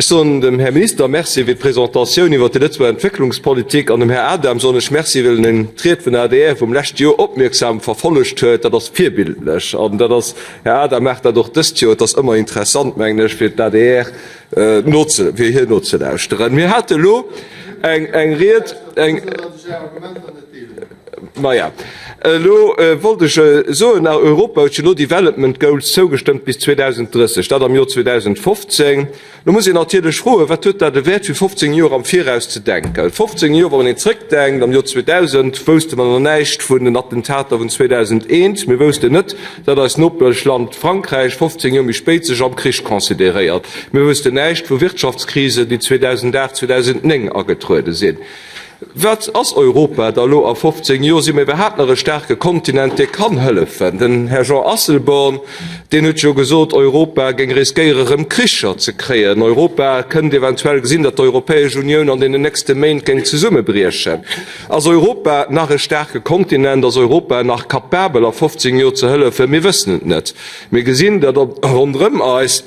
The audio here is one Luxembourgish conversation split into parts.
Ech soen dem Här Minister Merci fir d'Presentatioun iwwert déi Lëtzebuerger Entwécklungspolitik an dem Här Adam soen ech Merci, well en d'Ried vun der adr vum leschte Joer opmierksam verfollegt huet. Dat ass virbildlech an dat ass, Här Adam maacht dat och dëst Joer, et ass ëmmer interessant, mengen ech, fir d'ADR noze, fir hir nozelauschteren. Mir hate elo eng Ried, eng. Maja, elo wollt ech soen, Europa huet jo elo Development Goals zougestëmmt bis 2030, dat am Joer 2015. Elo muss een natierlech froen, Wat huet dat e Wäert, fir 15 Joer am Viraus ze denken? 15 Joer, wann een zrëckdenkt, am Joer 2000 wousste mer nach näischt vun den Attentater vun 2001. Mir woussten net, datt eist Nopeschland Frankräich 15 Joer méi spéit sech am Krich consideréiert. Mir woussten näischt vu Wirtschaftskrisen, déi 2008, 2009 agetruede sinn. Wat ass Europa da lo a 15 Joer? Si mir iwwerhaapt nach e staarke Kontinent, dee kann hëllefen? Den Här Jean Asselborn, deen huet jo gesot, Europa géing riskéiere rëm Kricher ze kréien. Europa kënnt eventuell gesinn, datt d'Europäesch Unioun an deenen nächste Méint géing zesummebriechen. Ass Europa nach e staarke Kontinent? Ass Europa nach capabel a 15 Joer ze hëllefen? Mir wëssen et net. Mir gesinn, datt ronderëm eis,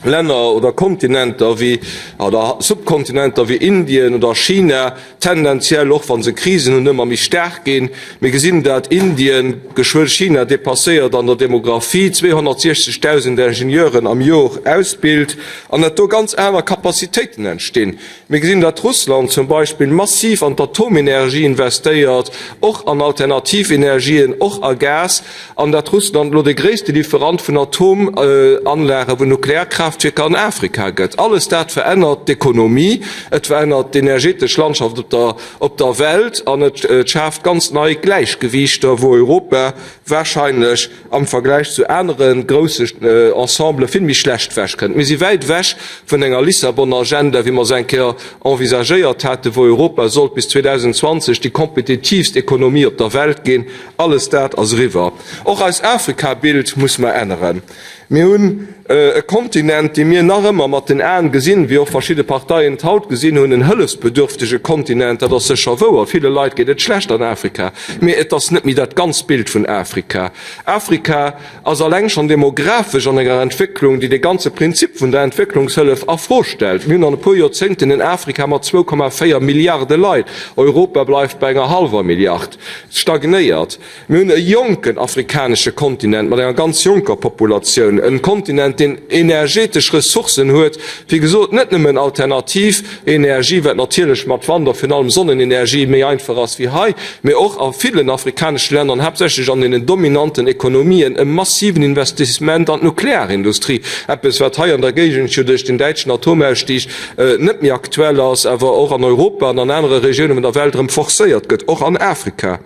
Länner oder Kontinenter wéi, oder Subkontinenter wéi Indien oder China tendenziell, och wa se Krisen hunn, ëmmer méi staark ginn. Mir gesinn, dat Indien geschwë China dépasséiert an der Demographie, 260.000 Ingenieuren am Jor ausbilt an dat do ganz aner Capacitéiten entstinn. Mir gesinn, datt Russland zum Beispill massiv an d'Atomenergie investéiert, och an alternativ Energien, och a Gas, an datt Russland elo de gréisste Lieferant vun Atomanlagen, vun Nuklearkraaftwierker an Afrika gëtt. Alles dat verännert d'Ekonomie, et verännert d'energetesch Landschaft op der Welt an et schaaft ganz nei Gläichgewiichter, wou Europa wahrscheinlech am Vergläich zu anere grousse Ensembele vill méi schlecht ewech kënnt. Mir si wäit ewech vun enger Lissabon-Agenda, wéi mer se eng Kéier envisagéiert haten, wou Europa sollt bis 2020 déi kompetitiivst Ekonomie op der Welt ginn. Alles dat ass eriwwer. Och eist Afrika-Bild muss mer änneren. Mir hunn e Kontinent, dee mir nach ëmmer mat den Aen gesinn, wéi och verschidde Parteien et haut gesinn hunn, en hëllefsbedürftege Kontinent. Dat ass sécher wouer, ville Leit geet et schlecht an Afrika, mee et ass net méi dat ganzt Bild vun Afrika. Afrika ass alleng schonn demografesch an enger Entwécklung, déi de ganze Prinzip vun der Entwécklungshëllef a Fro stellt. Mir hunn an e puer Joerzéngten en Afrika mat 2,4 Milliarde Leit, Europa bleift bei enger hallwer Milliard, stagnéiert. Mir hunn e jonken afrikanesche Kontinent mat enger ganz jonker Populatioun, en Kontinent, deen energetesch Ressourcen huet, wéi gesot, net nëmmen alternativ Energie, wat natierlech mat Wand a virun allem Sonnenenergie méi einfach ass wéi hei, mee och a villen afrikanesche Länner an haaptsächlech an deenen dominanten Ekonomien e massiven Investissement an d'Nuklearindustrie, eppes wat hei an der Géigend jo duerch den däitschen Atomausstieg net méi aktuell ass, awer och an Europa an an anere Regioune vun der Welt erëm forcéiert gëtt, och an Afrika.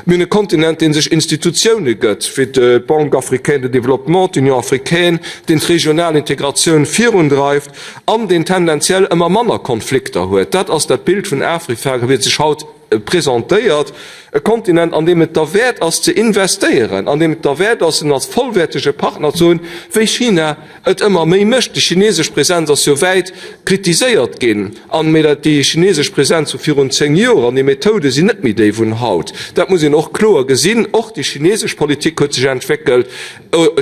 Mir hunn e Kontinent, dee sech Institutioune gëtt, wéi d'Banque africaine de développement, d'Union africaine, deen d'regional Integratioun virundreift an deen tendenziell ëmmer manner Konflikter huet. Dat ass dat Bild vun Afrika, wéi et sech haut presentéiert. E Kontinent, an deem et derwäert ass ze investéieren, an deem et derwäert ass, en als vollwäertege Partner ze hunn, wéi China et ëmmer méi mécht. Déi chinesesch Präsenz ass jo wäit kritiséiert ginn, an mee dat déi chinesesch Präsenz vu virun 10 Joer an déi Methode sinn net méi déi vun haut. Dat muss een och kloer gesinn. Och déi chinesesch Politik huet sech entwéckelt.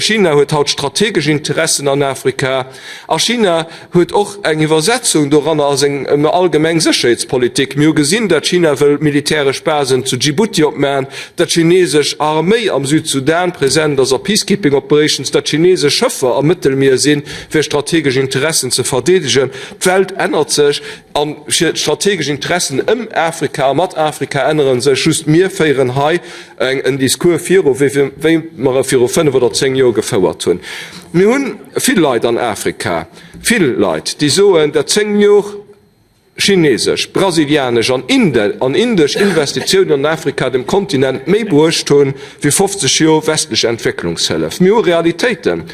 China huet haut strategesch Interessen an Afrika a China huet och eng Iwwersetzung doranner a seng allgemeng Sécherheetspolitik. Mir hu gesinn, dat China wëll militäresch Basen zu Djibouti opmaen, dat d'chinesesch Arméi am Südsudan present ass a Peacekeeping Operations, dat chinesesch Schëffer am Mëttelmier sinn, fir strategesch Interessen ze verdeedegen. D'Welt ännert sech an d'strategesch Interessen ëm Afrika a mat Afrika ännere sech. Just mir féieren hei en Discours viru, wéi mer e viru 5 oder 10 Joer gefouert hunn. Mir hu vill Leit an Afrika, vill Leit, déi soen, dat 10 Jor chinesesch, brasilianesch an an indesch Investitiounen an Afrika dem Kontinent méi bruecht hunn, wéi 50 Jor westlech Entwécklungshëllef. Mir hu Realitéiten.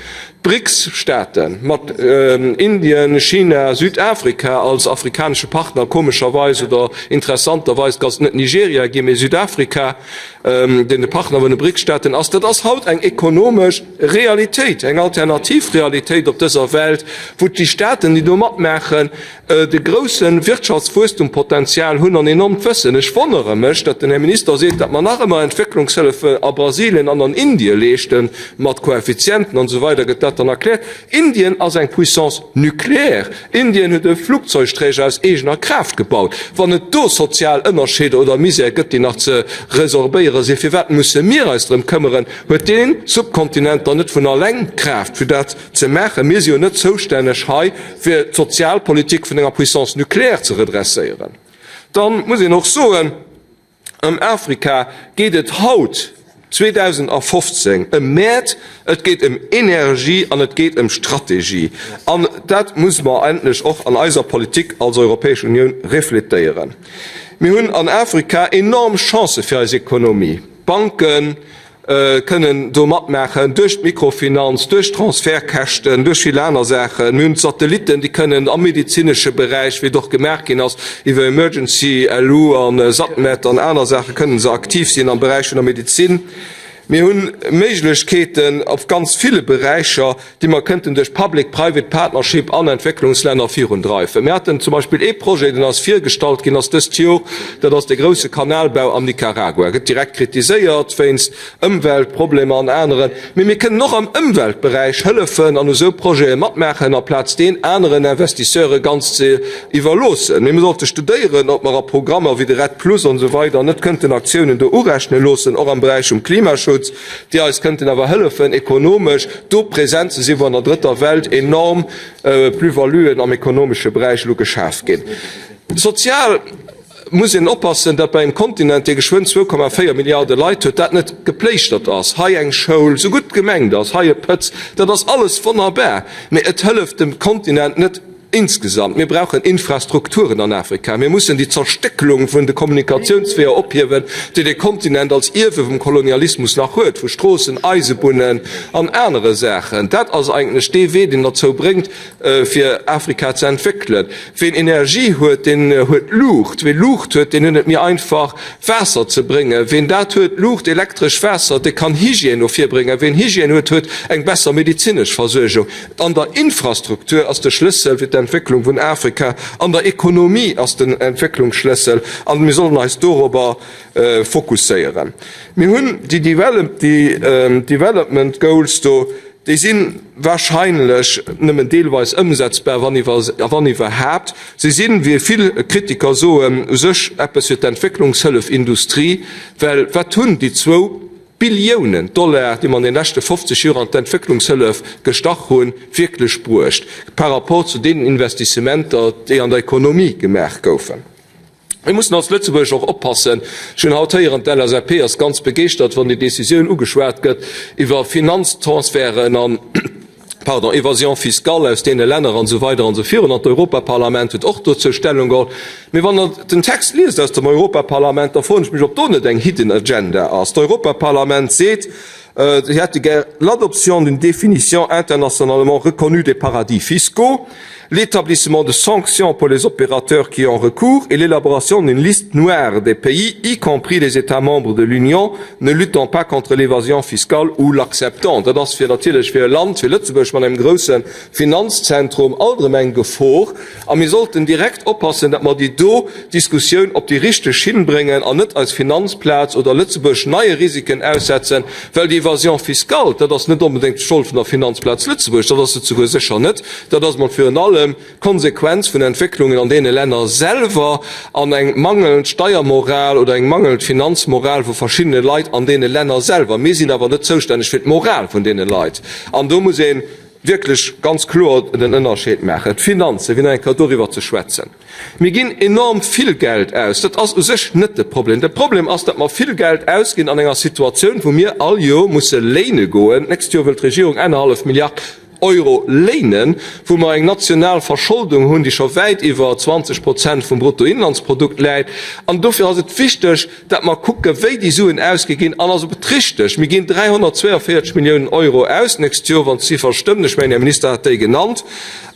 D'BRICS-Staate mat Indien, China, Südafrika als afrikanesche Partner, komescherweis oder interessanterweis ass et net Nigeria ginn, mee Südafrika, deen de Partner vun de BRICS-Staaten ass, dat ass haut eng ekonomesch Realitéit, eng alternativ Realitéit op dëser Welt, wou déi Staaten, déi do matmaachen, de grousse Wirtschaftswuesstumpotenzial hunn an enormt Wëssen. Ech wonnere mech, datt den Här Minister seet, datt mer nach ëmmer Entwécklungshëllefe a Brasilien an an Indie leeschten, mat Koeffizienten an esou weider gëtt dat. dat dann erkläert. Indien ass eng Puissance nucléaire. Indien huet e Flugzeugträger aus eegener Kraaft gebaut. Wann et do sozial Ënnerscheeder oder Misär gëtt, déi nach ze resorbéiere sinn, firwat musse mir eis drëm këmmeren? Huet dee Subkontinent dann net vun alleng d'Kraaft, fir dat ze maachen? Mir si jo net zoustänneg hei, fir d'Sozialpolitik vun enger Puissance nucléaire ze redresséieren. Dann muss een och soen, Ëm Afrika geet et haut, 2015, ëm Mäert, et geet ëm Energie an et geet ëm Strategie. An dat muss mer endlech och an eiser Politik als Europäesch Unioun refletéieren. Mir hunn an Afrika enorm Chancë fir eis Ekonomie. D'Banken kënnen do matmaachen duerch d'Mikrofinanz, duerch d'Transfertkäschten, duerch vill aner Saachen. Mir hunn d'Satellitten, déi kënnen am medezinesche Beräich, wéi et och gemaach ginn ass iwwer Emergency LU a Satmed an aner Saachen, kënnen se aktiv sinn am Beräich vun der Medezin. Mir hu Méiglechkeeten op ganz ville Beräicher, déi mer kënnten duerch Public-Private Partnership an Entwécklungslänner virundreifen. Mir haten zum Beispill ee Projet, deen eis virgestallt ginn ass dëst Jor, dat ass dee grouse Kanalbau am Nicaragua. Gëtt direkt kritiséiert wéinst Ëmweltproblemer an aneren. Mee mir kënnen och am Ëmweltberäich hëllefen an u sou Projete matmaachen, aplaz deen aneren Investisseure ganz ze iwwerloossen. Mee mir sollte studéieren, ob mer a Programmer wéi de REDD Plus an esou weider net kënnten Aktiounen do urechne loossen, och am Beräich vum Klimaschutz. déi eis kënnten awer hëllefen, ekonomesch do present ze sinn, wou an der Drëtter Welt enorm Plus-valuen am ekonomesche Beräich elo geschaf ginn. Sozial muss een oppassen, datt bei engem Kontinent, dee geschwënn 2,4 Milliarde Leit huet, dat net gepléischtert ass. Hei eng Schoul, sou gutt gemengt ass, hei e Pëtz, dat ass alles wonnerbar, mä et hëlleft dem Kontinent net. Insgesamt, mir brauchen Infrastrukturen an Afrika. Mir mussen déi Zerstéckelung vun de Kommunikatiounsweeër ophiewen, déi dee Kontinent als Ierwe vum Kolonialismus nach huet, vu Stroossen, Eisebunnen an anere Saachen. Dat ass eigentlech dee Wee, deen derzou bréngt, fir Afrika ze entwéckelen. Ween Energie huet, deen huet Luucht. Wee Luucht huet, deen huet et méi einfach, Waasser ze bréngen. Ween dat huet, Luucht, Elektresch, Waasser, dee kann Hygiène no vir bréngen. Ween Hygiène huet, huet eng besser medezinesch Versuergung. An der Infrastruktur ass de Schlëssel fir d'Entwécklung vun Afrika, an der Ekonomie ass den Entwécklungsschlëssel an mir sollen eis dorobber fokusséieren. Mir hunn déi Development Goals do, déi si wahrscheinlech nëmmen deelweis ëmsetzbar, wann iwwerhaapt. Si sinn, wéi vill Kritiker soen, u sech eppes fir d'Entwécklungshëllefindustrie, well wat hunn déi zwou Billiounen Dollar, déi mer an den leschte 50 Joer an d'Entwécklungshëllef gestach hunn, wierklech bruecht par rapport zu deenen Investissementer, déi an der Ekonomie gemaach goufen. Mir mussen als Lëtzebuerg och oppassen, ech hunn haut héieren, d'LSAP ass ganz begeeschtert, wann déi Décisioun ugeschwat gëtt iwwer Finanztransferten an, pardon, Évasion fiscale aus deene Länner an esou weider an esou virun, an d'Europaparlament huet och dozou Stellung geholl. Mee wann Der den Text liest aus dem Europaparlament, da froen ech mech, ob do net eng hidden agenda ass. D'Europaparlament seet, si hätte gär l'adoption d'une définition internationalement reconnue des paradis fiscaux, l'établissement de sanctions pour les opérateurs qui ont recours et l'élaboration d'une liste noire des pays, y compris les États membres de l'Union, ne luttant pas contre l'évasion fiscale ou l'acceptant. Dat ass fir natierlech fir e Land wéi Lëtzebuerg mat engem grousse Finanzzentrum alt erëm eng Gefor. A mir sollten direkt oppassen, datt mer déi do Diskussioun op déi richteg Schinn bréngen an net eis Finanzplaz oder Lëtzebuerg neie Risiken aussetzen, well déi Évasion fiscale, dat ass net onbedéngt d'Schold vun der Finanzplaz Lëtzebuerg, dat ass et souguer sécher net, dat ass mol virun allem d'Konsequenz vun Entwécklungen an deene Länner selwer an eng mangelnd Steiermoral oder eng mangelnd Finanzmoral vu verschiddene Leit an deene Länner selwer. Mir sinn awer net zoustänneg fir d'Moral vun deene Leit an do muss ee wierklech ganz kloer den Ënnerscheed maachen. D'Finanzen, fir nach eng Kéier doriwwer ze schwätzen, Mir ginn enorm vill Geld aus, dat ass u sech net de Problem. De Problem ass, datt mer vill Geld ausginn an enger Situatioun, wou mir all Joer musse léine goen. D'nächst Joer wëll d'Regierung anerhallef Milliard Euro léinen, wou mer eng national Verscholdung hunn, déi scho wäit iwwer 20 Prozent vum Bruttoinlandsprodukt läit. An dofir ass et wichteg, datt mer kucken, wéi déi Suen ausgi ginn. An ass et richteg, mir ginn 342 Milliounen Euro aus d'nächst Joer, wann d'Ziffer stëmmt, ech mengen, Här Minister hat déi genannt,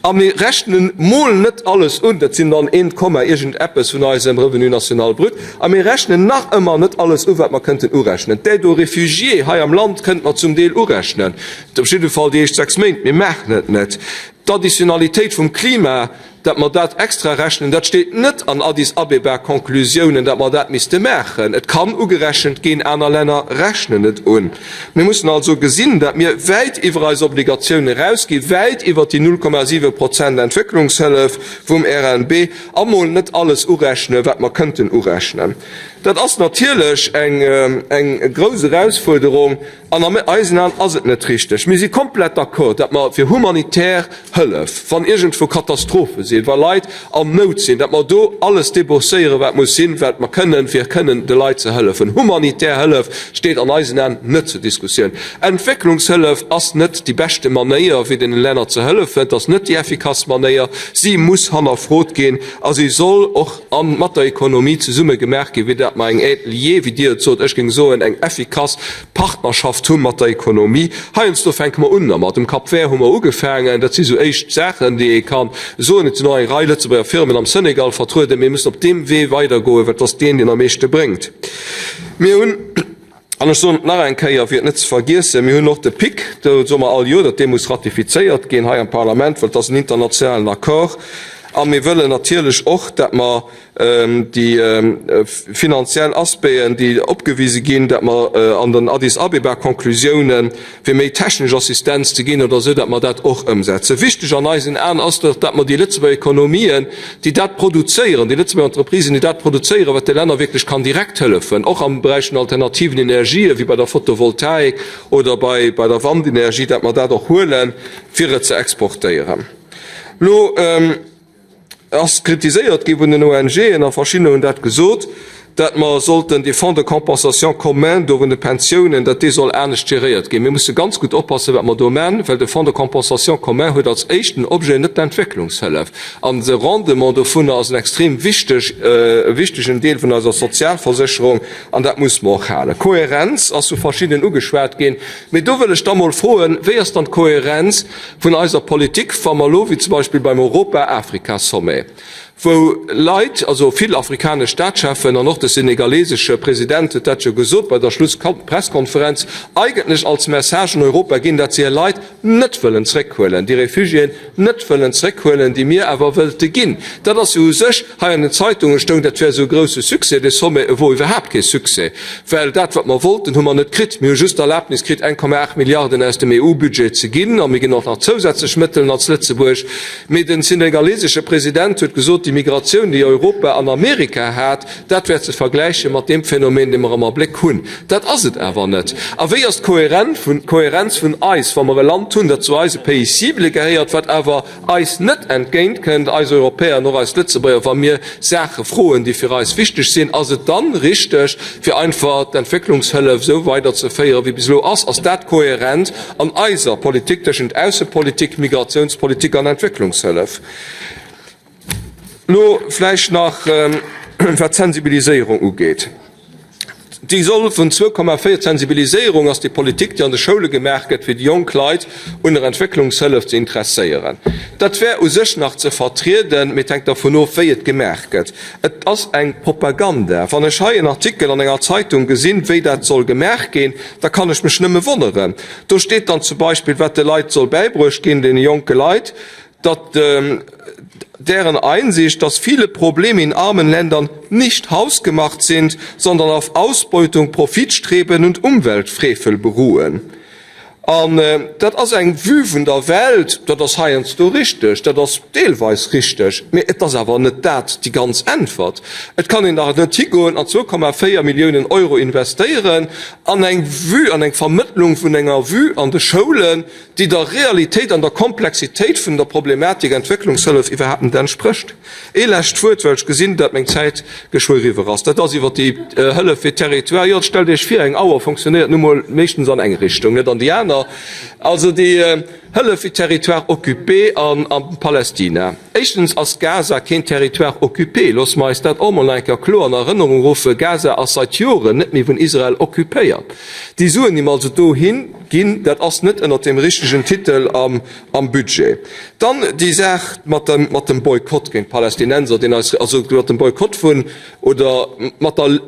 a mir rechnen mol net alles un, dat sinn dann een Komma iergendeppes vun eisem Revenu national brut, a mir rechnen nach ëmmer net alles u wat mer kënnten urechnen. D'Aide aux réfugiés hei am Land kënnte mer zum Deel urechnen, op jidde Fall déi éischt 6 Méint, mir maachen et net. D'Additionnalitéit vum Klima. Dat mer dat extra rechnen, dat steet net an Addis Abeba Konklusiounen, dat mer dat misste maachen. Et kann ugerechent ginn, aner Länner rechnen et un. Mir mussen also gesinn, dat mir wäit iwwer eis Obligatioun erausginn, wäit iwwer déi 0,7 Prozent Entwécklungshëllef vum RNB, a mol net alles urechnen, wat mer kënnten urechnen. Dat ass natierlech eng grouss Erausfuerderung. An a eisen Aen ass et net richteg. Mir si komplett d'accord, datt mer fir humanitär Hëllef, wann iergendwou Katastrophe sinn, wa Leit an Nout sinn, datt mer do alles débourséieren, wat muss sinn, wat mer kënnen, fir kënnen de Leit ze hëllefen. Humanitär Hëllef steet an eisen Aen net zur Diskussioun. Entwécklungshëllef ass net déi beschte Manéier, fir deene Länner ze hëllefen. Et ass net déi effikass Manéier. Si muss hannerfrot ginn a si soll och, a mat der Ekonomie zesumme gemaach ginn, wéi dat mer eng Aide liée, wéi Dir et sot, ech géing soen eng effikass Partnerschaft hu mat der Ekonomie. Heiansdo fänke mer un dermat. Um Cap Vert hu mer ugefaangen. Dat si sou éischt Saachen, déi ee ka soen. Et sinn och eng Rei Lëtzebuerger Firmen am Senegal vertrueden. Mir müssen op deem Wee weidergoen, well et ass deen, deen am meeschte bréngt. Mir hunn. An ech soen et nach eng Kéier, fir et net ze vergiessen, Mir hunn och de PIC, do soe mer all Joer, datt dee muss ratifizéiert ginn hei am Parlament, well et ass en internationalen Accord. A mir wëllen natierlech och, datt mer déi finanziell Aspecten, déi opgewise ginn, datt mer an den Addis Abeba-Konklusiounen, fir méi technesch Assistenz ze ginn oder esou, datt mer dat och ëmsetzen. Wichteg an eisen Aen ass och, datt mer déi Lëtzebuerger Ekonomien, déi dat produzéieren, déi Lëtzebuerger Entreprisen, déi dat produzéieren, wat de Länner wierklech kann direkt hëllefen, och am Beräich vun alternativen Energien, wéi bei der Photovoltaik oder bei der Wandenergie, datt mer dat och huelen, fir et ze exportéieren. Elo. Ass kritiséiert gi vun den ONGen, a verschiddener hunn dat gesot, dat mer sollten dee Fonds de compensation commun do vun de Pensiounen, dat dee soll anescht geréiert ginn. Mir musse ganz gutt oppassen, wat mer do man, well de Fonds de compensation commun huet als éischten Objet net d'Entwécklungshëllef, an de Rendement dovunner ass en extrem wichteg, e wichtegen Deel vun eiser Sozialversécherung, an dat muss mer och halen. Kohärenz ass vu verschiddenen ugeschwat ginn, mee do wëll ech da mol froen, Wéi ass dann d'Kohärenz vun eiser Politik, wa mer elo, wéi zum Beispill beim Europa-Afrika-Sommet, wou Leit, also vill afrikanesch Staatscheffen an och de senegalesesche President huet dat jo gesot bei der Schlusspresskonferenz, eigentlech als Message un Europa ginn, datt se hir Leit net wëllen zréckhuelen, déi Refugiéen net wëllen zréckhuelen, déi mir awer wëllte ginn. Dat ass jo u sech, hei an den Zeitunge stoung, dat wär esou e grousse Succès, dee Sommet, e wor iwwerhaapt kee Succès. Well dat, wat mer wollten, hu mer net kritt. Mir hu just d'Erlaabnis kritt, 1,8 Milliarden aus dem EU-Budget ze ginn, a mir ginn och nach zousätzlech Mëttelen als Lëtzebuerg. Mee de senegalesesche President huet gesot, déi Migratioun, déi Europa an Amerika hat, dat wär ze vergläiche mat deem Phänomen, dee mer am Abléck hunn. Dat ass et awer net. A wéi ass d'Kohärenz vun eis, wa mer e Land hunn, dat zu eise Pays cibles gehéiert, wat awer eis net entgéint kënnt, eis Europäer an och eis Lëtzebuerger, wa mir Saache froen, déi fir eis wichteg sinn, ass et dann richteg, fir einfach d'Entwécklungshëllef esou weiderzeféieren, wéi bis elo ass? Ass dat kohärent an eiser Politik tëschent Aussepolitik, Migrationspolitik an Entwécklungshëllef? Elo vläicht nach, wat d'Sensibiliséierung ugeet. Déi soll vun 2,4 D'Sensibiliséierung ass déi Politik, déi an de Schoule gemaach gëtt, fir déi jonk Leit un der Entwécklungshëllef ze interesséieren. Dat wär u sech nach ze vertrieden, mee et hänkt dervun of, wéi et gemaach gëtt. Et ass eng Propaganda. Wann ech hei en Artikel an enger Zeitung gesinn, wéi dat soll gemaach ginn, da kann ech mech nëmme wonneren. Do steet dann zum Beispill, wat de Leit soll bäibruecht ginn, deene jonke Leit, datt deren Einsicht, dass viele Probleme in armen Ländern nicht hausgemacht sind, sondern auf Ausbeutung, Profitstreben und Umweltfrevel beruhen. An dat ass eng Vue vun der Welt, dat ass heiansdo richteg, dat ass deelweis richteg, mee et ass awer net dat déi ganz Äntwert. Et kann een dach net higoen an 2,4 Milliounen Euro investéieren an eng Vue, an eng Vermëttlung vun enger Vue an de Schoulen, déi der Realitéit an der Komplexitéit vun der Problematik Entwécklungshëllef iwwerhaapt net entsprécht. Ee lescht Wuert, well ech gesinn, dat meng Zäit geschwë eriwwer ass, dat ass iwwert déi Hëllef fir Territoire. Jo, stellt Iech vir, eng Auer fonctionnéiert nu mol meeschtens an eng Richtung, net an déi aner. Also déi Hëllef fir Territoires occupés an a Palästina. Éischtens ass Gaza keen Territoire occupé. Loosse mer eis dat och mol nach eng Kéier kloer an Erënnerung ruffen, Gaza ass seit Joren net méi vun Israel occupéiert. Déi Suen, déi mer also dohi ginn, dat ass net ënnert deem richtegen Titel am Budget. Dann déi Saach mat dem, mat dem Boykott géint d'Palästinenser, deen eis, also mat dem Boykott vun, oder mat der.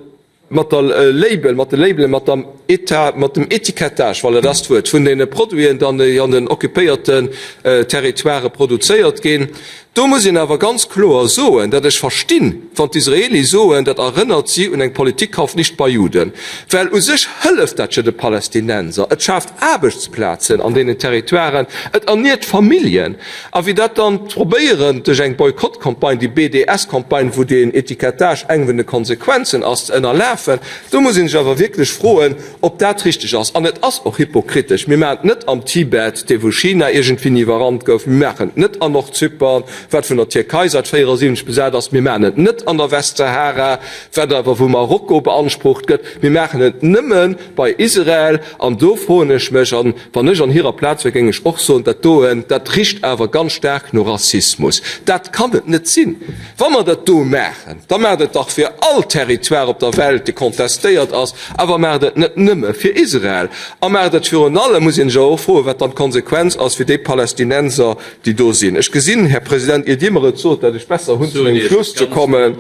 Mat der Label, mat de Labelen, mat der Eta, mat dem Étiquetage, voilà, dat ass d'Wuert, vun deene Produiten dann, déi an den occupéierten Territoirë produzéiert ginn. Do muss een awer ganz kloer soen, dat ech verstinn, wann d'Israeli soen, dat erënnert si un eng Politik Kauf nicht bei Juden, well u sech hëlleft dat jo de Palästinenser, et schaaft Aarbechtsplazen an deenen Territoiren, et erniert Familljen. A wéi dat dann probéieren duerch eng Boykottcampagne, déi BDS-Campagne, wou deen Etiquettage eng vun de Konsequenzen ass, ze ënnerlafen, do muss ee sech awer wierklech froen, ob dat richteg ass. An et ass och hypokritesch. Mir maachen et net am Tibet, dee vu China iergendwéini iwwerrannt gouf. Mir maachen et net an Nordzypern, wat vun der Tierkei säit 74 besat ass. Mir maachen et net an der Westsahara, wat awer vu Marokko beansprucht gëtt. Mir maachen et nëmme bei Israel. An do froen ech mech, an wann ech an hirer Plaz wär, géing ech och soen, dat doen, dat richt awer ganz staark no Rassismus. Dat kann et net sinn. Wa mer dat do maachen, da maacht et dach fir all Territoire op der Welt, dee contestéiert ass, awer maacht et net nëmme fir Israel. A maacht et virun allem, muss een sech awer och froen, wat dann d'Konsequenz ass fir déi Palästinenser, déi do sinn. Ech gesinn, Här President, ier Dir mer et sot, dat ech besser hunn, zu engem Schluss ze kommen,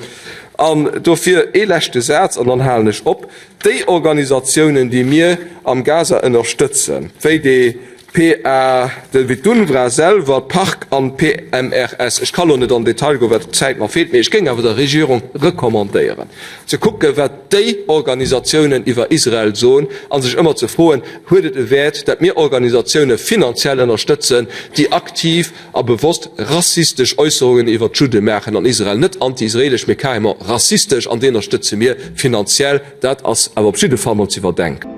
an dofir ee leschte Saz an dann halen ech op, Déi Organisatiounen, déi mir am Gaza ënnerstëtzen, wéi de PA, wéi d'UNRWA selwer, d'Parc an d'PMRS, ech ka lo net an den Detail goen, well d'Zäit mer feelt, mee ech géing awer der Regierung recommandéieren, ze kucken, wat déi Organisatiounen iwwer Israel soen a sech ëmmer ze froen, Huet et e Wäert, dat mir Organisatioune finanziell ënnerstëtzen, déi aktiv a bewosst rassistesch Äusserungen iwwer d'Judde maachen an Israel, net anti-israelesch, mee carrément rassistesch, an déi ënnerstëtze mir finanziell. Dat ass awer op jidde Fall mol z'iwwerdenken.